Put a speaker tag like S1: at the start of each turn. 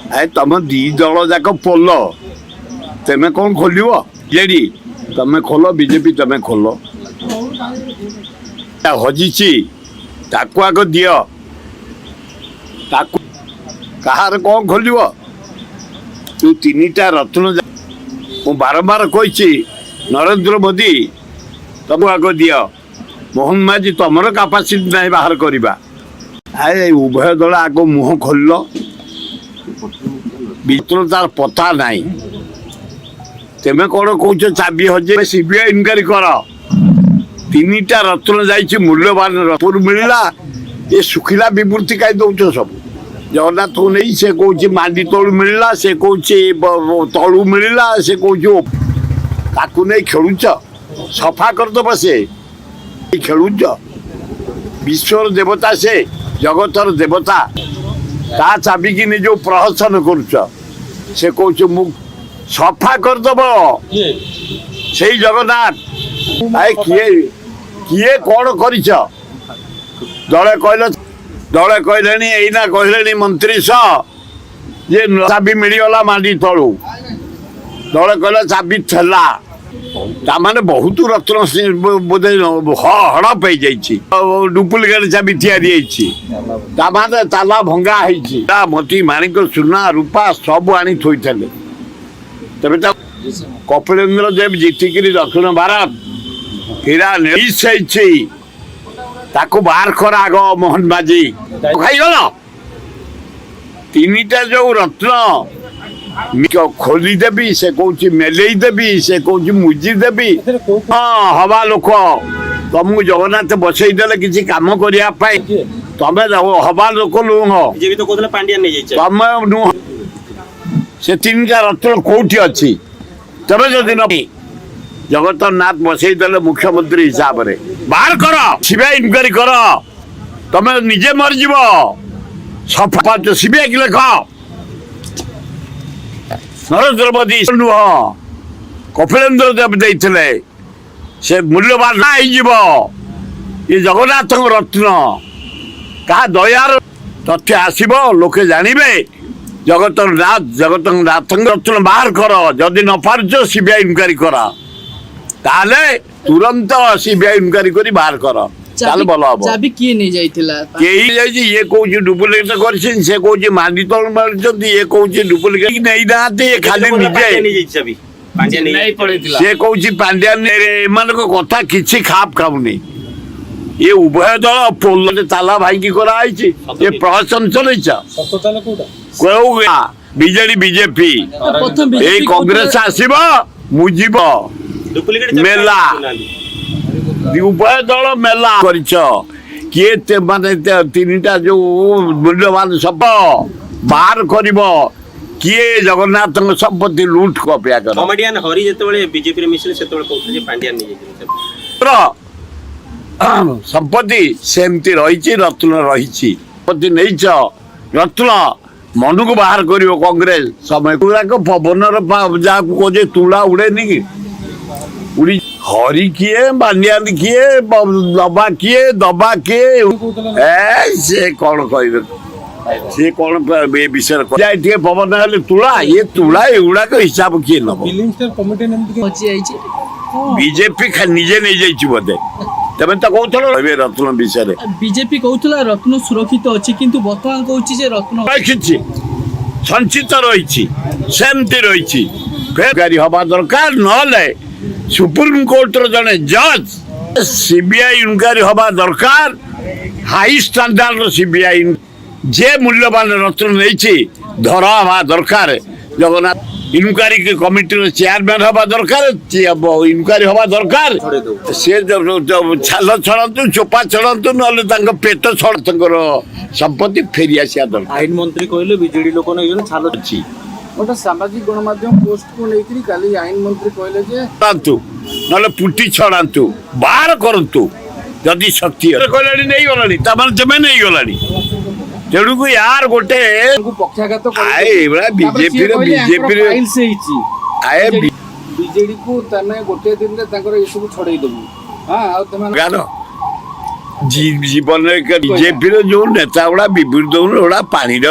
S1: ଏ ତମ ଦି ଦଳ ଯାକ ପୋଲ, ତେମେ କଣ ଖୋଲିବ? ଜେଡି ତମେ ଖୋଲ, ବିଜେପି ତମେ ଖୋଲ। ହଜିଛି ତାକୁ ଆଗ ଦିଅ। ତାକୁ କାହାର କଣ ଖୋଲିବ? ତୁ ତିନିଟା ରତ୍ନ, ମୁଁ ବାରମ୍ବାର କହିଛି, ନରେନ୍ଦ୍ର ମୋଦି ତମକୁ ଆଗ ଦିଅ। ମୋହନ ମାଝୀ, ତମର କାପାସିଟି ନାହିଁ ବାହାର କରିବା। ଆରେ, ଉଭୟ ଦଳ ଆଗ ମୁହଁ ଖୋଲିଲ। ଭିତର ତାର ପତା ନାହିଁ। ତେମେ କଣ କହୁଛ ଚାବି ହଜେଇ? ସିବିଆଇ ଇନକ୍ୱାରି କର। ତିନିଟା ରତ୍ନ ଯାଇଛି, ମୂଲ୍ୟବାନ ରତ୍ନ ମିଳିଲା। ଏ ଶୁଖିଲା ବିବୃତ୍ତି କାହିଁ ଦଉଛ ସବୁ? ଜଗନ୍ନାଥକୁ ନେଇ ସେ କହୁଛି ମାଣ୍ଡି ତଳୁ ମିଳିଲା, ସେ କହୁଛି ତଳୁ ମିଳିଲା, ସେ କହୁଛି ତାକୁ ନେଇ ଖେଳୁଛ। ସଫା କରିଦବ ସେ। ଖେଳୁଛ। ବିଶ୍ୱର ଦେବତା ସେ, ଜଗତର ଦେବତା, ତା ଚାବିକି ନେଇ ଯୋଉ ପ୍ରହସନ କରୁଛ। ସେ କହୁଛି ମୁଁ ସଫା କରିଦବ ସେଇ ଜଗନ୍ନାଥ। ଆଏ, କିଏ କିଏ କଣ କରିଛ? ଦଳେ କହିଲ, ଦଳେ କହିଲେଣି, ଏଇନା କହିଲେଣି ମନ୍ତ୍ରୀ ସହ ଯେ ଚାବି ମିଳିଗଲା ମାଣ୍ଡି ତଳୁ। ଦଳେ କହିଲା ଚାବି ଥିଲା। ତାମାନେ ବହୁତ ରତ୍ନ ସେ ବୋଧେ ହଡପ ହେଇଯାଇଛି, ଡୁପ୍ଲିକେଟ ଚାବି ତିଆରି ହେଇଛି। ତାମାନେ ତାଲା ଭଙ୍ଗା ହେଇଛି। ତା ମୋତି ମାଣିକ ସୁନା ରୂପା ସବୁ ଆଣି ଥୋଇଥିଲେ। ତେବେ ତା କପିଳେନ୍ଦ୍ର ଦେବ ଜିତିକିରି ଦକ୍ଷିଣ ଭାରତ ହୀରା ମିସ୍ ହେଇଛି, ତାକୁ ବାହାର କର ଆଗ। ମୋହନ ମାଝୀ ଖାଇଗଲ। ତିନିଟା ଯୋଉ ରତ୍ନ ଖୋଲିଦେବି ସେ କହୁଛି, ମେଲେଇ ଦେବି ସେ କହୁଛି, ମୁଜି ଦେବି। ହଁ, ହବା ଲୋକ ତମକୁ ଜଗନ୍ନାଥ ବସେଇ ଦେଲେ କିଛି କାମ କରିବା ପାଇଁ। ତମେ ହବା ଲୋକ ନୁହଁ।
S2: ବିଜେପି ତ କହୁଥିଲେ ପାଣ୍ଡିଆନ ନେଇଯାଇଛି।
S1: ତମେ ନୁହଁ। ସେ ତିନିଟା ରତ୍ନ କୋଉଠି ଅଛି? ତେବେ ଯଦି ନ ଜଗନ୍ନାଥ ବସେଇ ଦେଲେ ମୁଖ୍ୟମନ୍ତ୍ରୀ ହିସାବରେ, ବାହାର କର, ସିବିଆଇ ଇନକ୍ୱାରି କର। ତମେ ନିଜେ ମରିଯିବ। ସଫା ସିବିଆଇ କି ଲେଖ। ନରେନ୍ଦ୍ର ମୋଦି ନୁହଁ, କପିଳେନ୍ଦ୍ର ଦେବ ଦେଇଥିଲେ। ସେ ମୂଲ୍ୟବାନ ହେଇଯିବ। ଏ ଜଗନ୍ନାଥଙ୍କ ରତ୍ନ କାହା ଦୟାର ତଥ୍ୟ ଆସିବ, ଲୋକେ ଜାଣିବେ। ଜଗତର ନାଥ, ଜଗତଙ୍କ ନାଥଙ୍କ ରତ୍ନ ବାହାର କର। ଯଦି ନ ପାରୁଛ, ସିବିଆଇ ଇନକ୍ୱାରି କର। ତାହେଲେ ତୁରନ୍ତ ସିବିଆଇ ଇନକ୍ୱାରି କରି ବାହାର କର, ତାହେଲେ ଭଲ ହବ।
S3: ଚାବି କିଏ ନେଇ ଯାଇଥିଲା?
S1: କେହି ଯାଇଛି। ଇଏ କହୁଛି ଡୁପ୍ଲିକେଟ କରିଛନ୍ତି, ସେ କହୁଛି ମାଣ୍ଡି ତଳୁ ମାରିଛନ୍ତି, ଇଏ କହୁଛି ଡୁପ୍ଲିକେଟ ନେଇନାହାନ୍ତି, ଇଏ ଖାଲି ନିଜେ
S2: ପାଣ୍ଡିଆନ ନେଇଯାଇଛି ଚାବି, ପାଣ୍ଡିଆନ ନେଇଯାଇଛି।
S1: ସେ କହୁଛି ପାଣ୍ଡିଆନ। ଏମାନଙ୍କ କଥା କିଛି ଖାପ ଖାଉନି। ଏ ଉଭୟ ଦଳ ପୋଲରେ ତାଲା ଭାଙ୍ଗି କରାହେଇଛି। ଏ ପ୍ରହସନ ଚଲେଇଛ। କୋଉ ବିଜେଡି, ବିଜେପି?
S3: ପ୍ରଥମ
S1: ଏଇ
S3: ବିଜେପି
S1: କଂଗ୍ରେସ ଆସିବ, ମୁଁ ଯିବ।
S2: ଡୁପ୍ଲିକେଟ
S1: ମେଲା। ଉଭୟ ଦଳ ମେଲା କରିଛ। କିଏ ମାନେ ତିନିଟା ଯୋଉ ମୂଲ୍ୟବାନ ସପ ବାହାର କରିବ? କିଏ ଜଗନ୍ନାଥଙ୍କ ସମ୍ପତ୍ତି ଲୁଟ କପିଆ କର?
S2: କମେଡିଆନ ହରି ଯେତେବେଳେ ବିଜେପିରେ ମିଶିଲେ, ସେତେବେଳେ କହୁଥିଲେ ଯେ ପାଣ୍ଡିଆନ ନେଇଯାଇଛି ଚାବି।
S1: ର ସମ୍ପତ୍ତି ସେମିତି ରହିଛି, ରତ୍ନ ରହିଛି। ସମ୍ପତ୍ତି ନେଇଛ, ରତ୍ନ ମନକୁ ବାହାର କରିବ କଂଗ୍ରେସ। ସମୟ ଗୁଡାକ ପବନର ଯାହାକୁ କହୁଛେ ତୁଳା ଉଡେନି କି ଉଡି। ହରି କିଏ, ବାନିଆନ କିଏ, ଦବା କିଏ, ଦବା କିଏ? ଏ ସେ କଣ କହିବେ? ସେ କଣ ଏ ବିଷୟରେ ଯାଇ ଟିକେ ପବନ ହେଲେ ତୁଳା, ଇଏ ତୁଳା, ଏଗୁଡାକ ହିସାବ କିଏ ନବ?
S3: ହଜି ଯାଇଛି।
S1: ବିଜେପି ନିଜେ ନେଇଯାଇଛି ବୋଧେ। ତେମେ ତ କହୁଥିଲ ଏବେ ରତ୍ନ ବିଷୟରେ।
S3: ବିଜେପି କହୁଥିଲା ରତ୍ନ ସୁରକ୍ଷିତ ଅଛି, କିନ୍ତୁ ବର୍ତ୍ତମାନ କହୁଛି ଯେ ରତ୍ନ
S1: ରଖିଛି, ସଞ୍ଚିତ ରହିଛି, ସେମିତି ରହିଛି। ଫେର ହବା ଦରକାର, ନହେଲେ ସୁପ୍ରିମକୋର୍ଟର ଜଣେ ଜଜ୍, ସିବିଆଇ ଇନକ୍ୱାରି ହବା ଦରକାର। ହାଇ ଷ୍ଟାଣ୍ଡାର୍ଡର ସିବିଆଇ। ଯେ ମୂଲ୍ୟବାନ ରତ୍ନ ନେଇଛି, ଧରା ହବା ଦରକାର। ଜଗନ୍ନାଥ ଇନକ୍ୱାରି କମିଟିର ଚେୟାରମ୍ୟାନ ହବା ଦରକାର, ଇନକ୍ୱାରି ହବା ଦରକାର। ସେ ଯୋଉ ଛାଲ ଛଡ଼ାନ୍ତୁ, ଚୋପା ଛଡ଼ାନ୍ତୁ, ନହେଲେ ତାଙ୍କ ପେଟ ଛଡ଼, ତାଙ୍କର ସମ୍ପତ୍ତି ଫେରି ଆସିବା ଦରକାର।
S4: ଆଇନ ମନ୍ତ୍ରୀ କହିଲେ ବିଜେଡି ଲୋକ ନେଇଛନ୍ତି ଛାଲ।
S1: ଅଛି।
S5: ଗୋଟେ ସାମାଜିକ ଗଣମାଧ୍ୟମ ପୋଷ୍ଟକୁ ନେଇକରି କାଲି ଆଇନ ମନ୍ତ୍ରୀ କହିଲେ ଯେ
S1: ଛଡ଼ାନ୍ତୁ, ନହେଲେ ପୁଟି ଛଡ଼ାନ୍ତୁ, ବାହାର କରନ୍ତୁ ଯଦି ଶକ୍ତି ଅଛି। କହିଲାଣି ନେଇଗଲାଣି, ତାମାନେ ତେମେ ନେଇଗଲାଣି। ତେଣୁକୁ ୟାର ଗୋଟେ
S5: ତାଙ୍କୁ ପକ୍ଷାଘାତ
S1: ଆଏ, ଏଇଭଳିଆ ବିଜେପିର ବିଜେପିର
S5: ଫାଇଲ୍ସ ହେଇଛି।
S1: ଆଏ।
S5: ବିଜେଡି କୁ ତମେ ଗୋଟେ ଦିନରେ ତାଙ୍କର ଏସବୁ ଛଡେଇ ଦବୁ। ହଁ, ଆଉ ତମେ
S1: ଗାର ଜୀବନରେ ବିଜେପିର ଯୋଉ ନେତା ଗୁଡା ବିବୃତି ଦଉନ, ଗୁଡା ପାଣିର